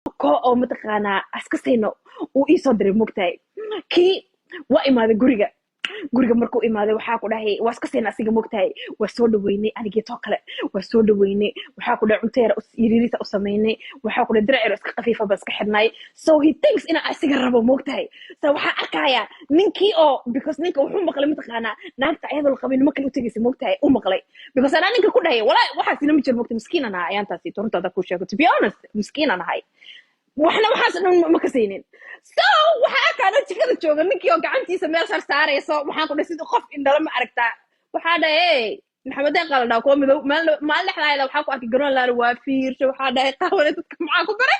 Ko oo mataqaanaa iska sayno uu ii soo diray, mogtahay. Kii waa imaaday guriga. Guriga markuu imaaday, waxaa ku dhahay, waa iska sayna asiga, mogtahay. Waa soo dhaweynay, anigii too kale waa soo dhaweynay. Waxaa ku dhahay, cunto yar yariirisa u samaynay. Waxaa ku dhahay, dirac yar oo iska khafiifa ba iska xidhnay. So he thinks inaa asiga rabo, mogtahay. So waxaa arkayaa ninkii oo, because ninka wuxuu maqlay, mataqaanaa, naagta ayadoo la qabay nimo kale u tegaysa, mogtahay, u maqlay, because anaa ninka ku dhahay walaa waxaasina ma jiro, mogtahay. Miskiin aan ahay ayaantaasi, runtaada ku sheego. To be honest, miskiin aan ahay, waxna waxaas dhan ma kasaynin. So waxaa arkaana jikada jooga ninkii oo gacantiisa meel sar saarayso. Waxaan ku dhahay, sidii qof indhala ma aragtaa? Waxaa dhahay, "Hey, Maxamed Deeq la dhaha, kuwa midow." Maalin dhexdaayda waxaa ku arkay garoon laana, waa fiirsho. Waxaa dhahay, "Qaawane, dadka maxaa ku baray?"